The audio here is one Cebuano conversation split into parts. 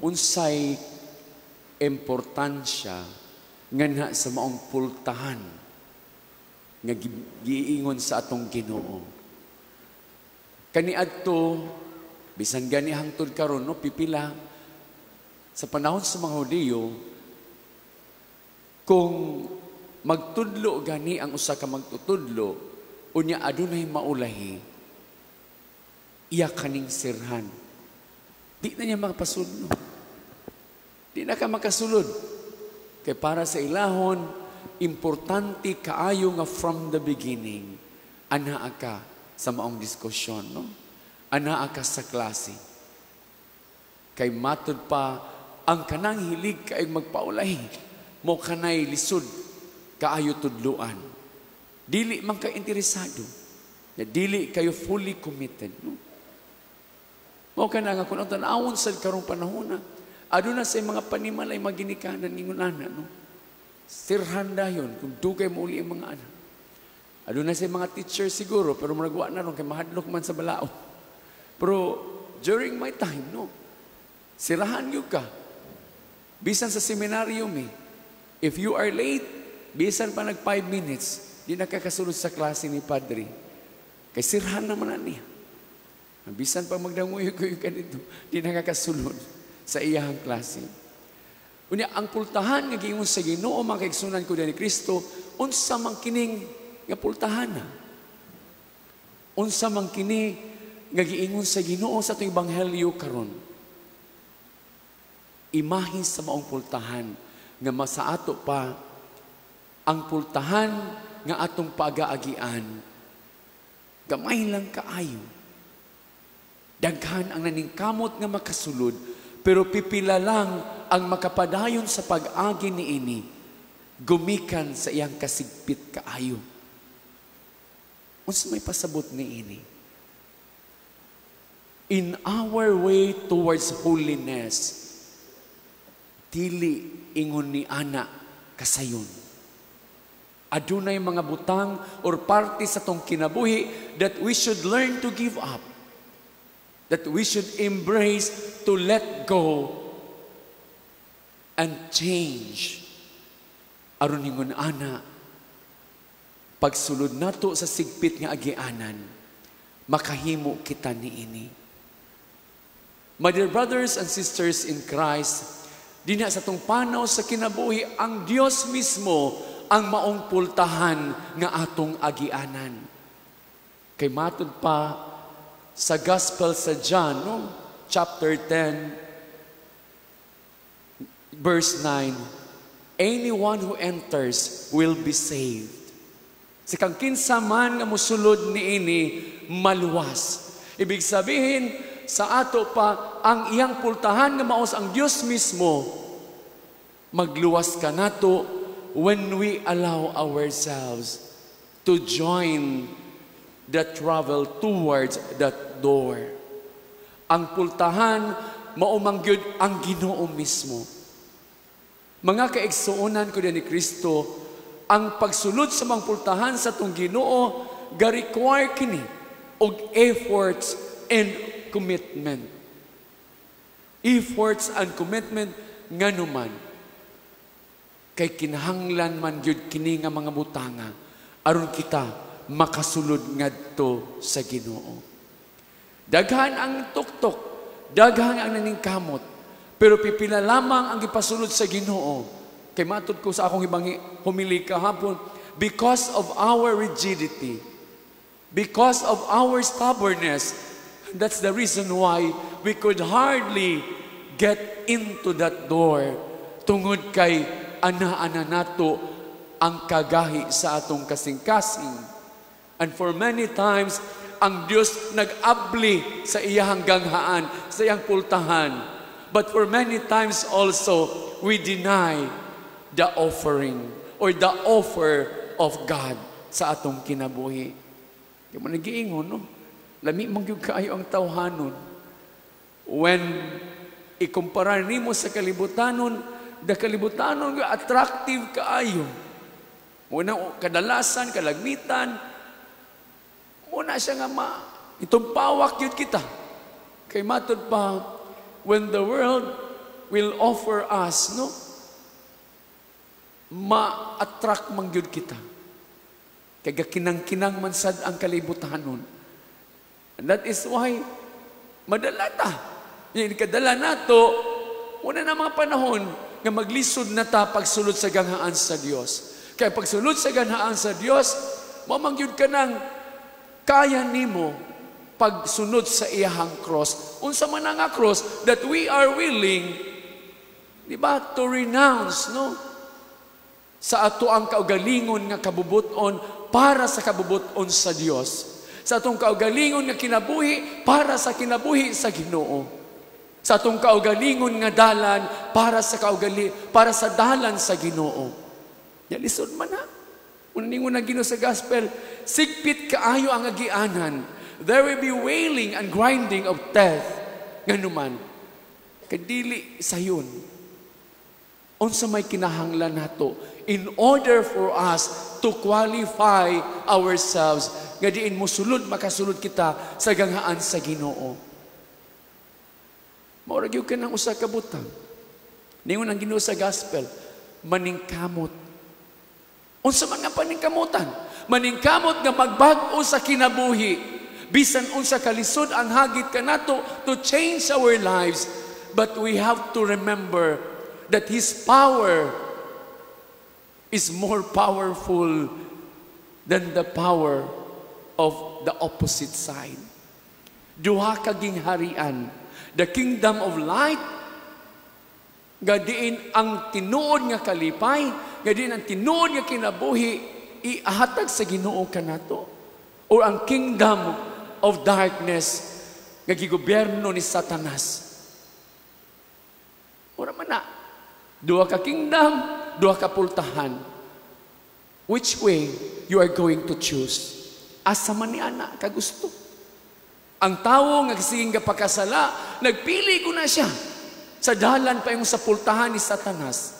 Unsay importansya nganha sa maong pultahan nga giingon sa atong Ginoo? Kaniadto, bisan gani hangtod karon, no, pipila sa panahon sa mga Hudiyo, kung magtudlo gani ang usa ka magtutudlo, unya adunay maulahi, iya kaning sirhan. Di na niya makapasudlo. Di na ka makasulod. Kay para sa ilahon, importante kaayo nga from the beginning, anaa ka sa maong diskusyon, no? Anaa ka sa klase. Kay matud pa, ang kanang hilig kay magpaulay, mo kanay lisod kaayo tudluan. Dili man ka interesado. Ya, dili kayo fully committed, no? Mao kana nga kung ang tan-awon sa karong panahon na, aduna sa mga panimalay, maginikanan, ingon ana, no? Sirhan dayon kung dugay mo uli ang mga anak. Aduna sa mga teacher siguro, pero murag wa na ron kay mahadlok man sa balao. Pero during my time, no, sirahan gyud ka. Bisan sa seminaryo mi, if you are late, bisan pa nag 5 minutes, di nakakasulod sa klase ni Padre. Kay sirhan naman na niya. Bisan pa magdanguyo ka dito, di nakakasulod sa iyahang klase. Unya, ang pultahan nga giingon sa Ginoo, mga kaigsunan ko ni Kristo, unsa man kining nga pultahan na? Unsa man kini nga giingon sa Ginoo sa atong ebanghelyo karon? Imahin sa maong pultahan nga masaato pa ang pultahan nga atong pagaagian, gamay lang kaayo. Daghan ang naningkamot nga makasulod, pero pipila lang ang makapadayon sa pag-agi niini gumikan sa iyang kasigpit kaayo. Unsa may pasabot niini? In our way towards holiness, dili ingon ni ana kasayon. Adunay mga butang or parte sa tong kinabuhi that we should learn to give up. That we should embrace to let go and change. Aron ingon ana, pagsulod nato sa sigpit nga agianan, makahimo kita niini. My dear brothers and sisters in Christ, dinha sa atong panaw sa kinabuhi, ang Dios mismo ang maong pultahan nga atong agianan. Kay matud pa sa Gospel sa John, no? Chapter 10, verse 9, "Anyone who enters will be saved." Si kang kinsa man nga musulod niini, maluwas. Ibig sabihin, sa ato pa, ang iyang pultahan nga maos ang Dios mismo, magluwas ka nato when we allow ourselves to join the travel towards that door. Ang pultahan, mao man gyud ang Ginoo mismo. Mga kaigsuonan ko ni Kristo, ang pagsulod sa mga pultahan sa atong Ginoo ga-require kini og efforts and commitment. Efforts and commitment, nganuman kay kinahanglan man gyud kini nga mga butanga aron kita makasulod ngadto sa Ginoo. Daghan ang tuktok, daghan ang naningkamot, pero pipila lamang ang gipasulod sa Ginoo. Kay matud ko sa akong ibang homily kahapon, because of our rigidity, because of our stubbornness, that's the reason why we could hardly get into that door. Tungod kay ana-ana nato ang kagahi sa atong kasing-kasing. And for many times, ang Diyos nag-abli sa iyang ganghaan, sa iyang pultahan. But for many times also, we deny the offering or the offer of God sa atong kinabuhi. Di mo nagiingon, no? Lami man gyud kaayo ang tawhanon. When ikumpara nimo sa kalibutanon, the kalibutanon attractive kaayo. Muna kadalasan, kalagmitan, muna siya nga ma, itong pawak yun kita. Kay matud pa, when the world will offer us, no? Ma-attract man gyud kita. Kay kinang-kinang man sad ang kalibutanon. And that is why madala ta. Yan, kadala nato, una na mga panahon nga maglisod na ta pagsulod sa ganghaan sa Dios. Kaya pagsulod sa ganghaan sa Dios, mao man gyud ka nang kaya nimo pagsunod sa iyahang cross. Unsa man nga cross that we are willing, di ba, to renounce, no? Sa ato ang kaugalingon nga kabubuton para sa kabubuton sa Dios. Sa atong kaugalingon nga kinabuhi para sa kinabuhi sa Ginoo. Sa atong kaugalingon nga dalan para sa dalan sa Ginoo. Ya lisod man na. Una ningon ang Ginoo sa gospel, sigpit kaayo ang agianan. There will be wailing and grinding of teeth. Nganuman, kadili sayon. Unsa may kinahanglan nato in order for us to qualify ourselves nga diin mosulod, makasulod kita sa ganghaan sa Ginoo. Mao ra gyud kanang usa ka butang. Ningon ang Ginoo sa gospel, maningkamot. Unsa man nga paningkamutan? Maningkamot nga magbag-o sa kinabuhi. Bisan unsa kalisod ang hagit kanato to change our lives, but we have to remember that His power is more powerful than the power of the opposite side. Duha ka gingharian. The kingdom of light, nga diin ang tinuod nga kalipay, nga diin ang tinuod nga kinabuhi, ihatag sa Ginoo kanato. Or ang kingdom of darkness, nga gigobyerno ni Satanas. Ora man na. Duha ka kingdom, duha ka pultahan. Which way you are going to choose? Asa man ni ana kagusto? Ang tawo nga sige nga pakasala, nagpili ko na siya sa dalan pa yung sa pultahan ni Satanas.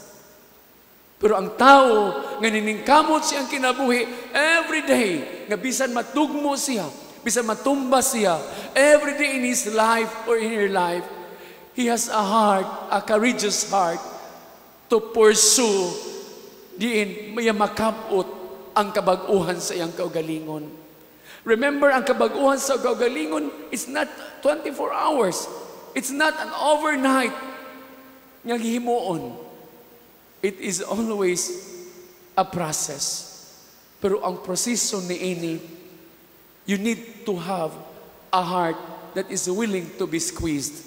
Pero ang tao nga niningkamot siyang kinabuhi every day, nga bisan matugmo siya, bisan matumba siya, every day in his life or in her life, he has a heart, a courageous heart, to pursue diin maya makabot ang kabag-uhan sa iyang kaugalingon. Remember, ang kabag-uhan sa kaugalingon is not 24 hours. It's not an overnight nga gihimuon. It is always a process. Pero ang proseso niini, you need to have a heart that is willing to be squeezed,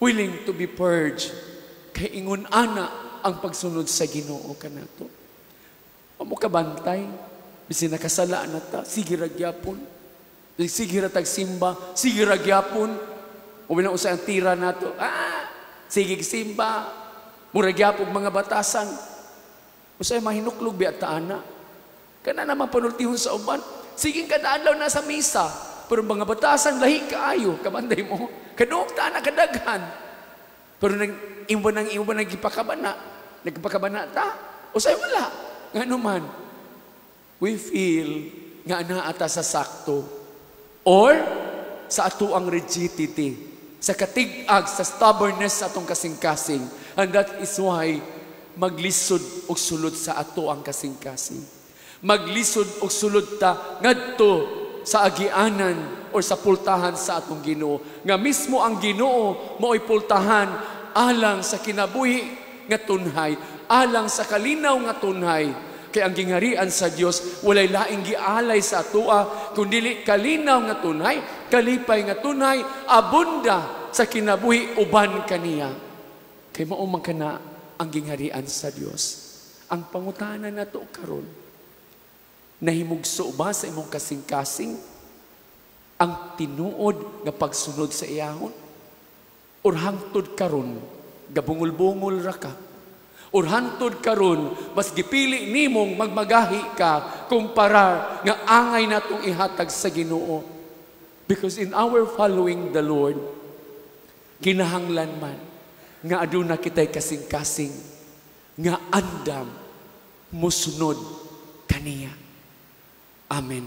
willing to be purged. Kay ingon ana ang pagsunod sa Ginoo kanato. Amo kabantay, bisin nakasala na ta, sige ra gyapon. Sige ra tag simba, sige ra gyapon. O bilang usa ang tira nato, sige simba, mura gyapon mga batasan. Usay mahinuklog biya ta ana. Kana naman panultihon sa uban. Sige kada adlaw na sa misa, pero mga batasan lahi kaayo, kabanday mo. Kaduog ta ana kadaghan. Pero nang iwan nang iwan nang gipakabana, nagpakabana ta. Usay wala. Ngano man, we feel nga naa ata sa sakto or sa ato ang rigidity, sa katig-ag, sa stubbornness sa atong kasing-kasing. And that is why maglisod og sulod sa ato ang kasing-kasing. Maglisod og sulod ta ngadto sa agianan or sa pultahan sa atong Ginoo. Nga mismo ang Ginoo mao'y pultahan alang sa kinabuhi nga tunhay, alang sa kalinaw nga tunhay. Kay ang gingharian sa Dios walay laing gialay sa atoa kundi kalinaw nga tunhay, kalipay nga tunhay, abunda sa kinabuhi uban kaniya. Kay mao man kana ang gingharian sa Dios. Ang pangutana nato karon, nahimugso ba sa imong kasing-kasing ang tinuod nga pagsunod sa iyahon? Or hangtod karon gabungol-bungol ra ka? Or hangtod karon mas gipili nimong magmagahi ka kumpara nga angay natong ihatag sa Ginoo? Because in our following the Lord, kinahanglan man nga aduna kitay kasing-kasing nga andam musunod kaniya. Amen.